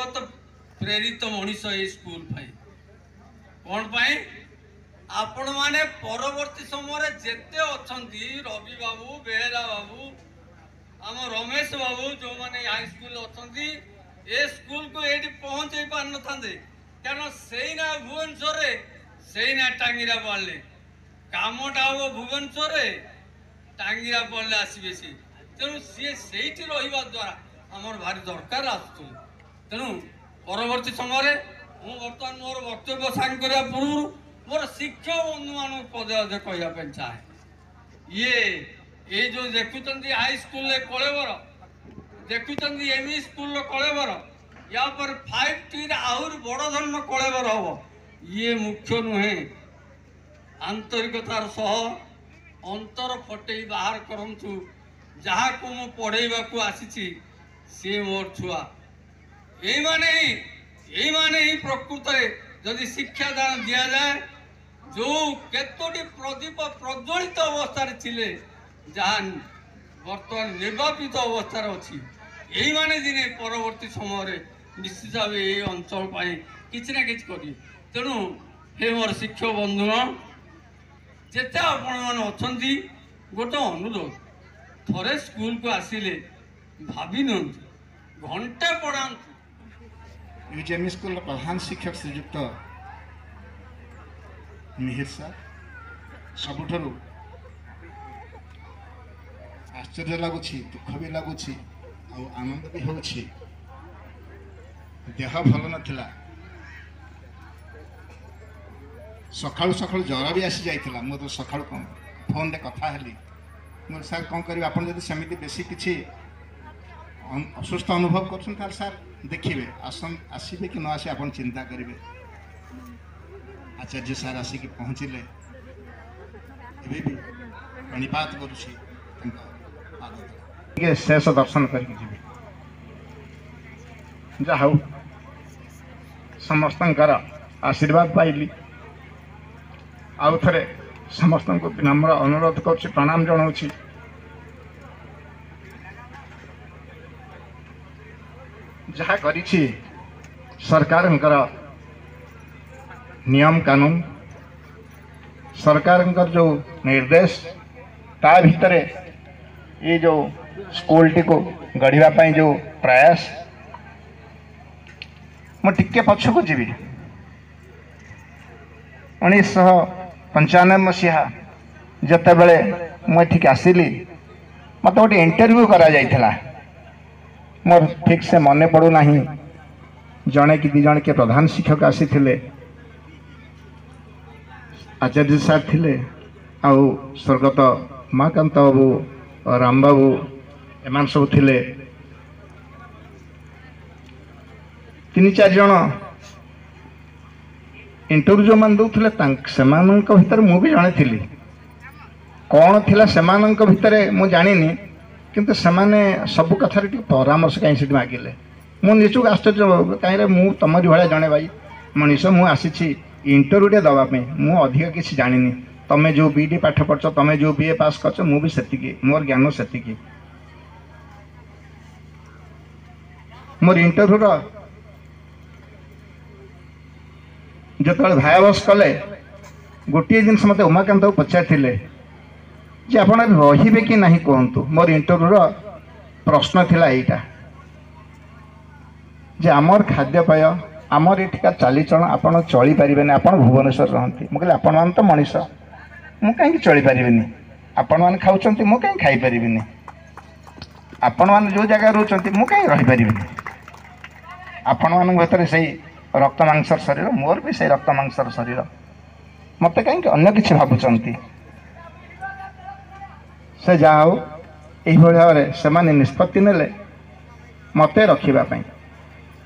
ଭଗବତ ପ୍ରେରିତ ମଣିଷ ଏଇ ସ୍କୁଲ ପାଇଁ। କ'ଣ ପାଇଁ? ଆପଣମାନେ ପରବର୍ତ୍ତୀ ସମୟରେ ଯେତେ ଅଛନ୍ତି, ରବି ବାବୁ, ବେହେରା ବାବୁ, ଆମ ରମେଶ ବାବୁ, ଯେଉଁମାନେ ହାଇସ୍କୁଲରେ ଅଛନ୍ତି, ଏ ସ୍କୁଲକୁ ଏଇଠି ପହଞ୍ଚେଇ ପାରିନଥାନ୍ତେ। କାରଣ ସେଇ ନା ଭୁବନେଶ୍ୱରରେ, ସେଇ ନା ଟାଙ୍ଗିରା ପଡ଼ିଲେ କାମଟା ହବ, ଭୁବନେଶ୍ୱରରେ ଟାଙ୍ଗିରା ପଡ଼ିଲେ ଆସିବେ ସିଏ। ତେଣୁ ସିଏ ସେଇଠି ରହିବା ଦ୍ୱାରା ଆମର ଭାରି ଦରକାର ଆସୁଥିଲେ। ତେଣୁ ପରବର୍ତ୍ତୀ ସମୟରେ ମୁଁ ବର୍ତ୍ତମାନ ମୋର ବକ୍ତବ୍ୟ ସାଙ୍ଗ କରିବା ପୂର୍ବରୁ ମୋର ଶିକ୍ଷକ ବନ୍ଧୁମାନଙ୍କୁ ପଦେ ଅଧେ କହିବା ପାଇଁ ଚାହେଁ। ଇଏ ଏଇ ଯେଉଁ ଦେଖୁଛନ୍ତି ହାଇସ୍କୁଲରେ କଳେବର, ଦେଖୁଛନ୍ତି ଏମ୍ ଇ ସ୍କୁଲର କଳେବର, ୟା ପରେ 5Tରେ ଆହୁରି ବଡ଼ ଧରଣର କଳେବର ହବ। ଇଏ ମୁଖ୍ୟ ନୁହେଁ, ଆନ୍ତରିକତାର ସହ ଅନ୍ତର ଫଟେଇ ବାହାର କରନ୍ତୁ। ଯାହାକୁ ମୁଁ ପଢ଼େଇବାକୁ ଆସିଛି ସିଏ ମୋର ଛୁଆ। ଏଇମାନେ ହିଁ ପ୍ରକୃତରେ ଯଦି ଶିକ୍ଷାଦାନ ଦିଆଯାଏ, ଯେଉଁ କେତୋଟି ପ୍ରଦୀପ ପ୍ରଜ୍ୱଳିତ ଅବସ୍ଥାରେ ଥିଲେ, ଯାହା ବର୍ତ୍ତମାନ ନିର୍ବାପିତ ଅବସ୍ଥାରେ ଅଛି, ଏଇମାନେ ଦିନେ ପରବର୍ତ୍ତୀ ସମୟରେ ନିଶ୍ଚିତ ଭାବେ ଏଇ ଅଞ୍ଚଳ ପାଇଁ କିଛି ନା କିଛି କରିବେ। ତେଣୁ ହେ ମୋର ଶିକ୍ଷକ ବନ୍ଧୁଗଣ, ଯେତେ ଆପଣମାନେ ଅଛନ୍ତି, ଗୋଟେ ଅନୁରୋଧ, ଥରେ ସ୍କୁଲକୁ ଆସିଲେ ଭାବି ନିଅନ୍ତୁ, ଘଣ୍ଟେ ପଢ଼ାନ୍ତୁ। ୟୁଜିଏମ୍ଇ ସ୍କୁଲର ପ୍ରଧାନ ଶିକ୍ଷକ ଶ୍ରୀଯୁକ୍ତ ମିହିର ସାର୍, ସବୁଠାରୁ ଆଶ୍ଚର୍ଯ୍ୟ ଲାଗୁଛି, ଦୁଃଖ ବି ଲାଗୁଛି ଆଉ ଆନନ୍ଦ ବି ହେଉଛି। ଦେହ ଭଲ ନଥିଲା, ସକାଳୁ ସକାଳୁ ଜ୍ୱର ବି ଆସି ଯାଇଥିଲା। ମୁଁ ତ ସକାଳୁ ଫୋନରେ କଥା ହେଲି। ମୁଁ, ସାର୍ କ'ଣ କରିବି? ଆପଣ ଯଦି ସେମିତି ବେଶୀ କିଛି ଅସୁସ୍ଥ ଅନୁଭବ କରୁଛନ୍ତି, ତାହେଲେ ସାର୍ ଦେଖିବେ, ଆସିବେ କି ନ ଆସିବେ ଆପଣ ଚିନ୍ତା କରିବେ। ଆଚାର୍ଯ୍ୟ ସାର୍ ଆସିକି ପହଞ୍ଚିଲେ। ଏବେ ବି ପ୍ରଣିପାତ କରୁଛି ତାଙ୍କ ପାଦ ତଳେ। ଟିକେ ଶେଷ ଦର୍ଶନ କରିକି ଯିବି। ଯାହା ହଉ, ସମସ୍ତଙ୍କର ଆଶୀର୍ବାଦ ପାଇଲି। ଆଉ ଥରେ ସମସ୍ତଙ୍କୁ ବିନମ୍ର ଅନୁରୋଧ କରୁଛି, ପ୍ରଣାମ ଜଣାଉଛି। ଯାହା କରିଛି ସରକାରଙ୍କର ନିୟମ କାନୁନ, ସରକାରଙ୍କର ଯେଉଁ ନିର୍ଦ୍ଦେଶ, ତା ଭିତରେ ଏଇ ଯେଉଁ ସ୍କୁଲଟିକୁ ଗଢ଼ିବା ପାଇଁ ଯେଉଁ ପ୍ରୟାସ। ମୁଁ ଟିକେ ପଛକୁ ଯିବି। 1995 ମସିହା ଯେତେବେଳେ ମୁଁ ଏଠିକି ଆସିଲି, ମୋତେ ଗୋଟେ ଇଣ୍ଟରଭ୍ୟୁ କରାଯାଇଥିଲା। ମୋର ଠିକ୍ ସେ ମନେ ପଡ଼ୁନାହିଁ, ଜଣେ କି ଦୁଇ ଜଣ କିଏ ପ୍ରଧାନ ଶିକ୍ଷକ ଆସିଥିଲେ, ଆଚାର୍ଯ୍ୟ ସାର୍ ଥିଲେ ଆଉ ସ୍ୱର୍ଗତ ଉମାକାନ୍ତ ବାବୁ, ରାମବାବୁ, ଏମାନେ ସବୁ ଥିଲେ। ତିନି ଚାରି ଜଣ ଇଣ୍ଟରଭ୍ୟୁ ଯେଉଁମାନେ ଦେଉଥିଲେ, ତାଙ୍କ ସେମାନଙ୍କ ଭିତରେ ମୁଁ ବି ଜଣେ ଥିଲି। କ'ଣ ଥିଲା ସେମାନଙ୍କ ଭିତରେ ମୁଁ ଜାଣିନି, କିନ୍ତୁ ସେମାନେ ସବୁ କଥାରେ ଟିକେ ପରାମର୍ଶ କାହିଁ ସେଠି ମାଗିଲେ। ମୁଁ ନିଜକୁ ଆଶ୍ଚର୍ଯ୍ୟ, କାହିଁରେ ମୁଁ ତମରି ଭଳିଆ ଜଣେ ଭାଇ ମଣିଷ, ମୁଁ ଆସିଛି ଇଣ୍ଟରଭ୍ୟୁଟେ ଦେବା ପାଇଁ, ମୁଁ ଅଧିକ କିଛି ଜାଣିନି। ତମେ ଯେଉଁ ବି ଇ ଡ଼ି ପାଠ ପଢ଼ିଛ, ତମେ ଯେଉଁ ବି ଏ ପାସ୍ କରିଛ, ମୁଁ ବି ସେତିକି, ମୋର ଜ୍ଞାନ ସେତିକି। ମୋର ଇଣ୍ଟରଭ୍ୟୁର ଯେତେବେଳେ ଭାଇଭା କଲେ, ଗୋଟିଏ ଜିନିଷ ମୋତେ ଉମାକାନ୍ତକୁ ପଚାରିଥିଲେ ଯେ ଆପଣ ରହିବେ କି ନାହିଁ କୁହନ୍ତୁ। ମୋର ଇଣ୍ଟରଭ୍ୟୁର ପ୍ରଶ୍ନ ଥିଲା ଏଇଟା ଯେ ଆମର ଖାଦ୍ୟପେୟ, ଆମର ଏଠିକା ଚାଲିଚଳନ ଆପଣ ଚଳିପାରିବେନି, ଆପଣ ଭୁବନେଶ୍ୱର ରହନ୍ତି। ମୁଁ କହିଲି, ଆପଣମାନେ ତ ମଣିଷ, ମୁଁ କାହିଁକି ଚଳିପାରିବିନି? ଆପଣମାନେ ଖାଉଛନ୍ତି, ମୁଁ କାହିଁକି ଖାଇପାରିବିନି? ଆପଣମାନେ ଯେଉଁ ଜାଗାରେ ରହୁଛନ୍ତି, ମୁଁ କାହିଁକି ରହିପାରିବିନି? ଆପଣମାନଙ୍କ ଭିତରେ ସେଇ ରକ୍ତ ମାଂସର ଶରୀର, ମୋର ବି ସେଇ ରକ୍ତ ମାଂସର ଶରୀର, ମୋତେ କାହିଁକି ଅନ୍ୟ କିଛି ଭାବୁଛନ୍ତି? ସେ ଯାହା ହଉ, ଏଇଭଳି ଭାବରେ ସେମାନେ ନିଷ୍ପତ୍ତି ନେଲେ ମୋତେ ରଖିବା ପାଇଁ।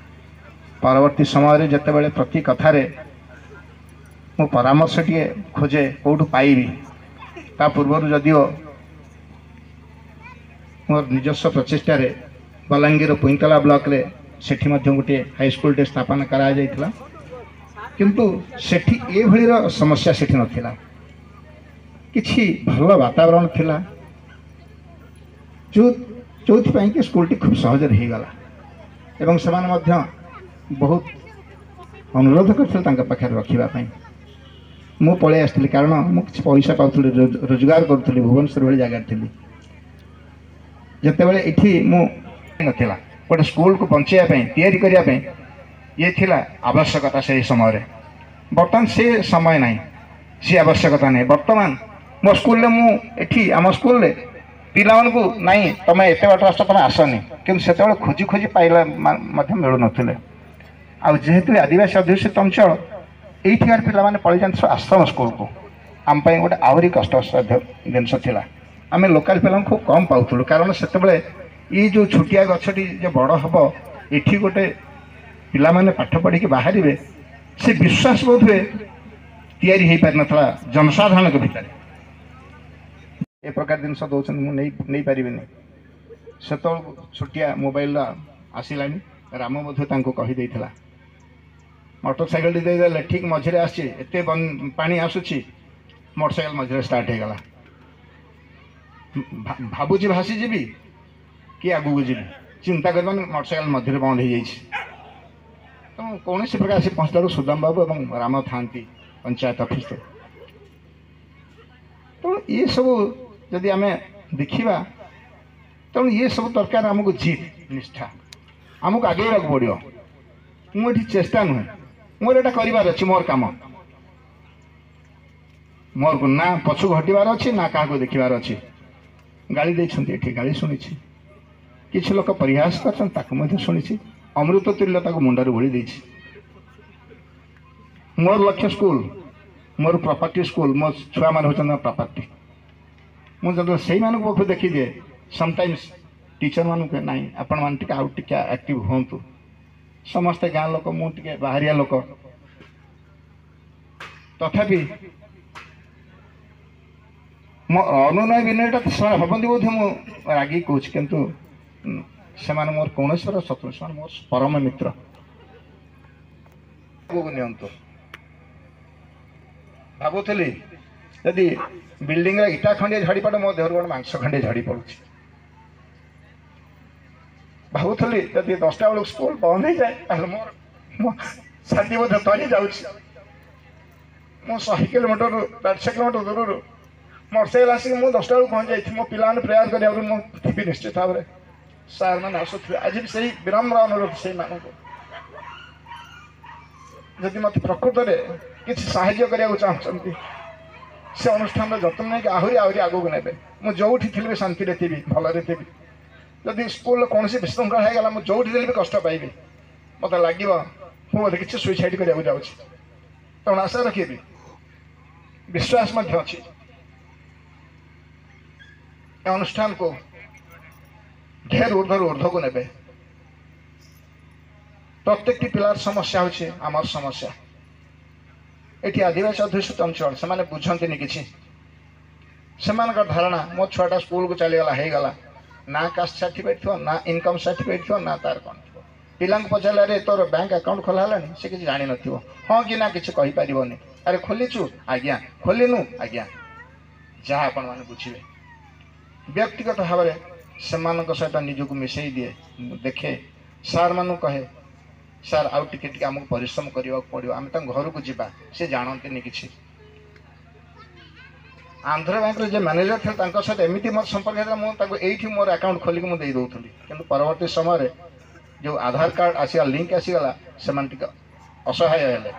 ପରବର୍ତ୍ତୀ ସମୟରେ ଯେତେବେଳେ ପ୍ରତି କଥାରେ ମୁଁ ପରାମର୍ଶ ଟିକେ ଖୋଜେ କେଉଁଠୁ ପାଇବି, ତା ପୂର୍ବରୁ ଯଦିଓ ମୋର ନିଜସ୍ୱ ପ୍ରଚେଷ୍ଟାରେ ବଲାଙ୍ଗୀର ପୁଇଁତଲା ବ୍ଲକରେ ସେଠି ମଧ୍ୟ ଗୋଟିଏ ହାଇସ୍କୁଲଟେ ସ୍ଥାପନ କରାଯାଇଥିଲା, କିନ୍ତୁ ସେଠି ଏଭଳିର ସମସ୍ୟା ସେଠି ନଥିଲା। କିଛି ଭଲ ବାତାବରଣ ଥିଲା, ଯେଉଁଥିପାଇଁ କି ସ୍କୁଲଟି ଖୁବ୍ ସହଜରେ ହେଇଗଲା ଏବଂ ସେମାନେ ମଧ୍ୟ ବହୁତ ଅନୁରୋଧ କରିଥିଲେ ତାଙ୍କ ପାଖରେ ରଖିବା ପାଇଁ। ମୁଁ ପଳେଇ ଆସିଥିଲି, କାରଣ ମୁଁ କିଛି ପଇସା ପାଉଥିଲି, ରୋଜଗାର କରୁଥିଲି, ଭୁବନେଶ୍ୱର ଭଳି ଜାଗାରେ ଥିଲି। ଯେତେବେଳେ ଏଠି ମୁଁ ନଥିଲା, ଗୋଟେ ସ୍କୁଲକୁ ବଞ୍ଚେଇବା ପାଇଁ, ତିଆରି କରିବା ପାଇଁ ଇଏ ଥିଲା ଆବଶ୍ୟକତା ସେହି ସମୟରେ। ବର୍ତ୍ତମାନ ସେ ସମୟ ନାହିଁ, ସେ ଆବଶ୍ୟକତା ନାହିଁ। ବର୍ତ୍ତମାନ ମୋ ସ୍କୁଲରେ, ମୁଁ ଏଠି ଆମ ସ୍କୁଲରେ ପିଲାମାନଙ୍କୁ ନାଇଁ ତୁମେ ଏତେ ବାଟ ଆସ, ତୁମେ ଆସନି, କିନ୍ତୁ ସେତେବେଳେ ଖୋଜି ଖୋଜି ପାଇଲା ମଧ୍ୟ ମିଳୁନଥିଲେ। ଆଉ ଯେହେତୁ ଆଦିବାସୀ ଅଧ୍ୟୁଷିତ ଅଞ୍ଚଳ, ଏଇଠିକାର ପିଲାମାନେ ପଳେଇ ଯାଆନ୍ତି ସବୁ ଆଶ୍ରମ ସ୍କୁଲକୁ। ଆମ ପାଇଁ ଗୋଟେ ଆହୁରି କଷ୍ଟସାଧ୍ୟ ଜିନିଷ ଥିଲା। ଆମେ ଲୋକାଲ ପିଲାଙ୍କୁ ଖୁବ୍ କମ୍ ପାଉଥିଲୁ, କାରଣ ସେତେବେଳେ ଏଇ ଯେଉଁ ଛୋଟିଆ ଗଛଟି ଯେ ବଡ଼ ହେବ, ଏଠି ଗୋଟେ ପିଲାମାନେ ପାଠ ପଢ଼ିକି ବାହାରିବେ, ସେ ବିଶ୍ୱାସ ବୋଧ ହୁଏ ତିଆରି ହେଇପାରିନଥିଲା ଜନସାଧାରଣଙ୍କ ଭିତରେ। ଏ ପ୍ରକାର ଜିନିଷ ଦେଉଛନ୍ତି, ମୁଁ ନେଇପାରିବିନି। ସେତେବେଳକୁ ଛୋଟିଆ ମୋବାଇଲର ଆସିଲାଣି, ରାମ ମଧ୍ୟ ତାଙ୍କୁ କହିଦେଇଥିଲା। ମୋଟର ସାଇକେଲଟି ଦେଇଦେଲେ, ଠିକ୍ ମଝିରେ ଆସିଛି, ଏତେ ପାଣି ଆସୁଛି, ମୋଟର ସାଇକେଲ ମଝିରେ ଷ୍ଟାର୍ଟ ହେଇଗଲା। ଭାବୁଛି ଭାସିଯିବି କି ଆଗକୁ ଯିବି, ଚିନ୍ତା କରିବାନି, ମୋଟର ସାଇକେଲ ମଝିରେ ବନ୍ଦ ହେଇଯାଇଛି। ତେଣୁ କୌଣସି ପ୍ରକାର ଆସି ପହଞ୍ଚିଲା ବେଳକୁ ସୁଦାମ ବାବୁ ଏବଂ ରାମ ଥାଆନ୍ତି ପଞ୍ଚାୟତ ଅଫିସରେ। ତେଣୁ ଏସବୁ ଯଦି ଆମେ ଦେଖିବା, ତେଣୁ ଇଏ ସବୁ ଦରକାର ଆମକୁ ଜିଦ୍, ନିଷ୍ଠା, ଆମକୁ ଆଗେଇବାକୁ ପଡ଼ିବ। ମୁଁ ଏଠି ଚେଷ୍ଟା ନୁହେଁ, ମୋର ଏଇଟା କରିବାର ଅଛି, ମୋର କାମ, ମୋର ନା ପଛକୁ ହଟିବାର ଅଛି ନା କାହାକୁ ଦେଖିବାର ଅଛି। ଗାଳି ଦେଇଛନ୍ତି ଏଠି, ଗାଳି ଶୁଣିଛି, କିଛି ଲୋକ ପରିହାସ କରିଛନ୍ତି, ତାକୁ ମଧ୍ୟ ଶୁଣିଛି। ଅମୃତ ତୁଲ୍ୟ ତାକୁ ମୁଣ୍ଡରେ ବୋଳି ଦେଇଛି। ମୋର ଲକ୍ଷ୍ୟ ସ୍କୁଲ, ମୋର ପ୍ରପର୍ଟି ସ୍କୁଲ, ମୋ ଛୁଆମାନେ ହେଉଛନ୍ତି ମୋ ପ୍ରପର୍ଟି। ମୁଁ ଯେତେବେଳେ ସେଇମାନଙ୍କ ପାଖକୁ ଦେଖିଦିଏ, ସମଟାଇମ୍ସ ଟିଚରମାନଙ୍କୁ ନାଇଁ ଆପଣମାନେ ଟିକେ ଆଉ ଟିକେ ଆକ୍ଟିଭ ହୁଅନ୍ତୁ। ସମସ୍ତେ ଗାଁ ଲୋକ, ମୁଁ ଟିକେ ବାହାରିଆ ଲୋକ, ତଥାପି ମୋ ଅନୁନୟ ବିନୟଟା ତ ସେମାନେ ଭାବନ୍ତି ବୋଧେ ମୁଁ ରାଗିକି କହୁଛି, କିନ୍ତୁ ସେମାନେ ମୋର କୌଣସି ପ୍ରକାର ଶତ୍ରୁ, ସେମାନେ ମୋର ପରମ ମିତ୍ର। ଆଗକୁ ନିଅନ୍ତୁ। ଭାବୁଥିଲି ଯଦି ବିଲ୍ଡିଂର ଇଟା ଖଣ୍ଡିଏ ଝଡ଼ି ପଡ଼େ, ମୋ ଦେହରୁ ଗୋଟେ ମାଂସ ଖଣ୍ଡିଏ ଝଡ଼ି ପଡ଼ୁଛି। ଭାବୁଥିଲି ଯଦି 10ଟା ବେଳକୁ ସ୍କୁଲ ବନ୍ଦ ହେଇଯାଏ, ତାହେଲେ ମୋର ମୋ ଛାତି ବୋଧେ ତରି ଯାଉଛି। ମୁଁ 100 କିଲୋମିଟରରୁ 150 କିଲୋମିଟର ଦୂରରୁ ମୋଟରସାଇକେଲ ଆସିକି ମୁଁ 10ଟା ବେଳକୁ ପହଞ୍ଚି ଯାଇଥିଲି। ମୋ ପିଲାମାନେ ପ୍ରେୟାର କରିବାକୁ ମୁଁ ଥିବି ନିଶ୍ଚିତ ଭାବରେ, ସାର୍ ମାନେ ଆସୁଥିବେ। ଆଜି ବି ସେଇ ବିନମ୍ର ଅନୁରୋଧ ସେଇମାନଙ୍କୁ, ଯଦି ମୋତେ ପ୍ରକୃତରେ କିଛି ସାହାଯ୍ୟ କରିବାକୁ ଚାହୁଁଛନ୍ତି, ସେ ଅନୁଷ୍ଠାନର ଯତ୍ନ ନେଇକି ଆହୁରି ଆହୁରି ଆଗକୁ ନେବେ। ମୁଁ ଯେଉଁଠି ଥିଲେ ବି ଶାନ୍ତିରେ ଥିବି, ଭଲରେ ଥିବି। ଯଦି ସ୍କୁଲରେ କୌଣସି ବିଶୃଙ୍ଖଳା ହେଇଗଲା, ମୁଁ ଯେଉଁଠି ଥିଲେ ବି କଷ୍ଟ ପାଇବି। ମୋତେ ଲାଗିବ ମୁଁ ବୋଧେ କିଛି ସୁଇସାଇଡ଼ କରିବାକୁ ଯାଉଛି। ତେଣୁ ଆଶା ରଖିବି, ବିଶ୍ୱାସ ମଧ୍ୟ ଅଛି, ଏ ଅନୁଷ୍ଠାନକୁ ଢେର ଉର୍ଦ୍ଧ୍ୱରୁ ଉର୍ଦ୍ଧ୍ୱକୁ ନେବେ। ପ୍ରତ୍ୟେକଟି ପିଲାର ସମସ୍ୟା ହେଉଛି ଆମର ସମସ୍ୟା। ଏଠି ଆଦିବାସୀ ଅଧ୍ୟୁଷିତ ଅଞ୍ଚଳ, ସେମାନେ ବୁଝନ୍ତିନି କିଛି। ସେମାନଙ୍କ ଧାରଣା ମୋ ଛୁଆଟା ସ୍କୁଲକୁ ଚାଲିଗଲା ହେଇଗଲା, ନା କାଷ୍ଟ ସାର୍ଟିଫିକେଟ୍ ଥିବ, ନା ଇନକମ୍ ସାର୍ଟିଫିକେଟ୍ ଥିବ, ନା ତାର କ'ଣ ଥିବ। ପିଲାଙ୍କୁ ପଚାରିଲେ ଆରେ ତୋର ବ୍ୟାଙ୍କ ଆକାଉଣ୍ଟ ଖୋଲା ହେଲାଣି, ସେ କିଛି ଜାଣିନଥିବ, ହଁ କି ନା କିଛି କହିପାରିବନି। ଆରେ ଖୋଲିଛୁ? ଆଜ୍ଞା। ଖୋଲିନୁ? ଆଜ୍ଞା। ଯାହା ଆପଣମାନେ ବୁଝିବେ। ବ୍ୟକ୍ତିଗତ ଭାବରେ ସେମାନଙ୍କ ସହିତ ନିଜକୁ ମିଶାଇ ଦିଏ, ମୁଁ ଦେଖେ, ସାର୍ମାନଙ୍କୁ କହେ, ସାର୍ ଆଉ ଟିକେ ଟିକେ ଆମକୁ ପରିଶ୍ରମ କରିବାକୁ ପଡ଼ିବ, ଆମେ ତାଙ୍କ ଘରକୁ ଯିବା, ସେ ଜାଣନ୍ତିନି କିଛି। ଆନ୍ଧ୍ର ବ୍ୟାଙ୍କର ଯେ ମ୍ୟାନେଜର ଥିଲେ ତାଙ୍କ ସହିତ ଏମିତି ମୋର ସମ୍ପର୍କ ହେଇଥିଲା, ମୁଁ ତାକୁ ଏଇଠି ମୋର ଆକାଉଣ୍ଟ ଖୋଲିକି ମୁଁ ଦେଇ ଦେଉଥିଲି। କିନ୍ତୁ ପରବର୍ତ୍ତୀ ସମୟରେ ଯେଉଁ ଆଧାର କାର୍ଡ଼ ଆସିଗଲା, ଲିଙ୍କ ଆସିଗଲା, ସେମାନେ ଟିକେ ଅସହାୟ ହେଲେ।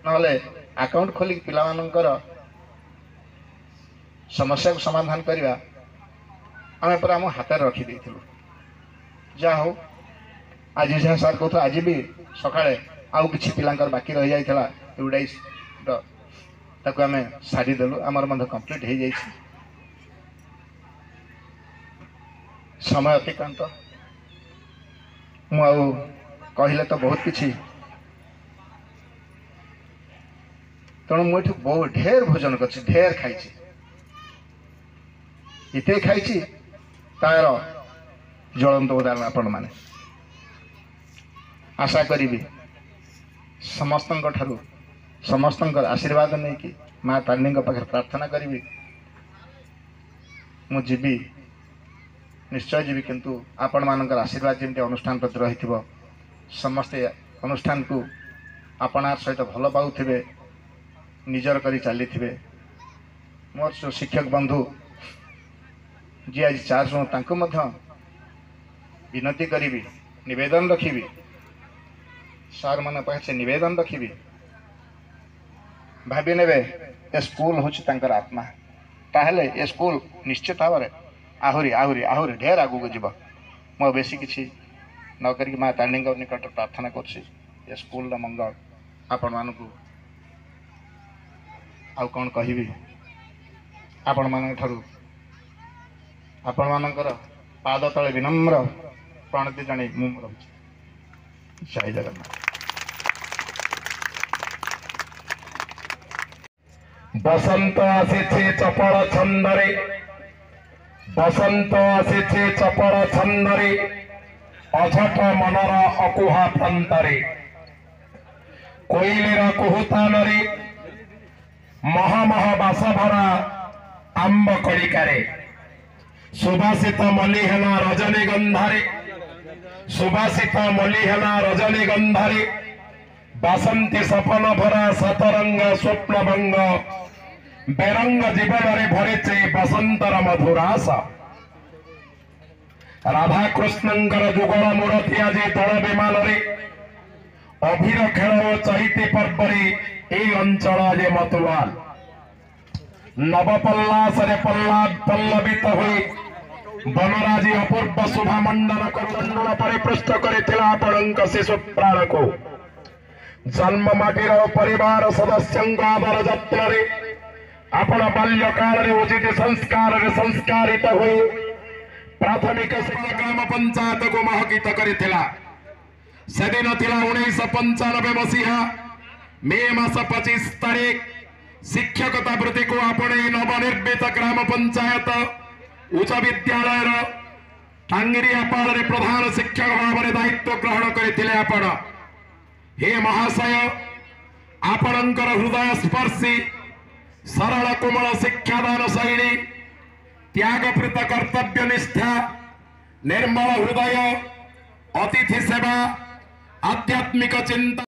ନହେଲେ ଆକାଉଣ୍ଟ ଖୋଲିକି ପିଲାମାନଙ୍କର ସମସ୍ୟାକୁ ସମାଧାନ କରିବା ଆମେ ପୁରା ଆମ ହାତରେ ରଖିଦେଇଥିଲୁ। ଯାହା ହଉ, ଆଜି ଯାହା ସାର୍ କହୁଥିଲେ, ଆଜି ବି ସକାଳେ ଆଉ କିଛି ପିଲାଙ୍କର ବାକି ରହିଯାଇଥିଲା ୟୁଡାଇସ୍ର, ତାକୁ ଆମେ ସାରିଦେଲୁ, ଆମର ମଧ୍ୟ କମ୍ପ୍ଲିଟ୍ ହେଇଯାଇଛି। ସମୟ ଅତିକ୍ରାନ୍ତ, ମୁଁ ଆଉ କହିଲେ ତ ବହୁତ କିଛି। ତେଣୁ ମୁଁ ଏଠି ବହୁତ ଢେର ଭୋଜନ କରିଛି, ଢେର ଖାଇଛି, ଏତେ ଖାଇଛି ତାର ଜ୍ୱଳନ୍ତ ଉଦାହରଣ ଆପଣମାନେ। ଆଶା କରିବି ସମସ୍ତଙ୍କ ଠାରୁ ସମସ୍ତଙ୍କର ଆଶୀର୍ବାଦ ନେଇକି ମା ତାରିଣୀଙ୍କ ପାଖରେ ପ୍ରାର୍ଥନା କରିବି, ମୁଁ ଯିବି, ନିଶ୍ଚୟ ଯିବି, କିନ୍ତୁ ଆପଣମାନଙ୍କର ଆଶୀର୍ବାଦ ଯେମିତି ଅନୁଷ୍ଠାନ ପ୍ରତି ରହିଥିବ। ସମସ୍ତେ ଅନୁଷ୍ଠାନକୁ ଆପଣାର ସହିତ ଭଲ ପାଉଥିବେ, ନିଜର କରି ଚାଲିଥିବେ। ମୋର ଯେଉଁ ଶିକ୍ଷକ ବନ୍ଧୁ ଯିଏ ଆଜି ଚାର୍ଜ, ମୁଁ ତାଙ୍କୁ ମଧ୍ୟ ବିନତି କରିବି, ନିବେଦନ ରଖିବି, ସାର୍ମାନଙ୍କ ପାଖରେ ସେ ନିବେଦନ ରଖିବି, ଭାବି ନେବେ ଏ ସ୍କୁଲ ହେଉଛି ତାଙ୍କର ଆତ୍ମା, ତାହେଲେ ଏ ସ୍କୁଲ ନିଶ୍ଚିତ ଭାବରେ ଆହୁରି ଆହୁରି ଆହୁରି ଢେର ଆଗକୁ ଯିବ। ମୁଁ ବେଶୀ କିଛି ନ କରିକି ମା ତାରିଣୀଙ୍କ ନିକଟରେ ପ୍ରାର୍ଥନା କରୁଛି ଏ ସ୍କୁଲର ମଙ୍ଗଳ। ଆପଣମାନଙ୍କୁ ଆଉ କ'ଣ କହିବି, ଆପଣମାନଙ୍କ ଠାରୁ ଆପଣମାନଙ୍କର ପାଦ ତଳେ ବିନମ୍ର ପ୍ରଣତି ଜଣେଇ ମୁଁ ରହୁଛି। ଜୟ ଜଗନ୍ନାଥ। ବସନ୍ତ ଆସିଛି ଚପଳ ଛନ୍ଦରେ, ବସନ୍ତ ଆସିଛି ଚପଳ ଛନ୍ଦରେ, ଅଝଟ ମନର ଅକୁହା ପ୍ରାନ୍ତରେ, କୋଇଲିର କୁହୁତାନରେ, ମହମହ ବାସଭରା ଆମ୍ବ କଳିକାରେ, ସୁବାସିତ ମଲ୍ଲି ହେଲା ରଜନୀଗନ୍ଧାରେ, ସୁବାସିତ ମଲ୍ଲି ହେଲା ରଜନୀଗନ୍ଧାରେ, ବାସନ୍ତୀ ସପନ ଭରା ସତରଙ୍ଗ ସ୍ୱପ୍ନଭଙ୍ଗ, ବେରଙ୍ଗ ଜୀବନରେ ଭରିଛି ବସନ୍ତର ମଧୁରାସ। ରାଧାକୃଷ୍ଣଙ୍କର ଯୁଗଳ ମୂରତି ଆଜି ଦୋଳ ବିମାନରେ, ଅଭିର ଖେଳ ଓ ଚୈତି ପର୍ବରେ ଏଇ ଅଞ୍ଚଳ ଆଜି ମତୁଆଲ। ନବପଲ୍ଲାସରେ ପଲ୍ଲବିତ ହୋଇ ବନରାଜି ଅପୂର୍ବ ଶୋଭା ମଣ୍ଡନ କରୁମଣ୍ଡଳ ପରିପୃଷ୍ଟ କରିଥିଲା ଆପଣଙ୍କ ଶିଶୁ ପ୍ରାଣକୁ। ଜନ୍ମ ମାଟିର ପରିବାର ସଦସ୍ୟଙ୍କ ଆଦର ଯତ୍ନରେ ଆପଣ ବାଲ୍ୟକାଳରେ ଉଚିତ ସଂସ୍କାରରେ ସଂସ୍କାରିତ ହୋଇ ପ୍ରାଥମିକ ଗ୍ରାମ ପଞ୍ଚାୟତକୁ ମହକିତ କରିଥିଲା। ସେଦିନ ଥିଲା 1995 ମସିହା ମେ ମାସ 25 ତାରିଖ। ଶିକ୍ଷକତା ବୃତ୍ତିକୁ ଆପଣେଇ ନବନିର୍ମିତ ଗ୍ରାମ ପଞ୍ଚାୟତ ଉଚ୍ଚ ବିଦ୍ୟାଳୟର ଟାଙ୍ଗିରିଆପାଳରେ ପ୍ରଧାନ ଶିକ୍ଷକ ଭାବରେ ଦାୟିତ୍ୱ ଗ୍ରହଣ କରିଥିଲେ ଆପଣ। ହେ ମହାଶୟ, ଆପଣଙ୍କର ହୃଦୟ ସ୍ପର୍ଶୀ ସରଳ କୋମଳ ଶିକ୍ଷାଦାନ ଶୈଳୀ, ତ୍ୟାଗପ୍ରୀତ କର୍ତ୍ତବ୍ୟ ନିଷ୍ଠା, ନିର୍ମଳ ହୃଦୟ, ଅତିଥି ସେବା, ଆଧ୍ୟାତ୍ମିକ ଚିନ୍ତା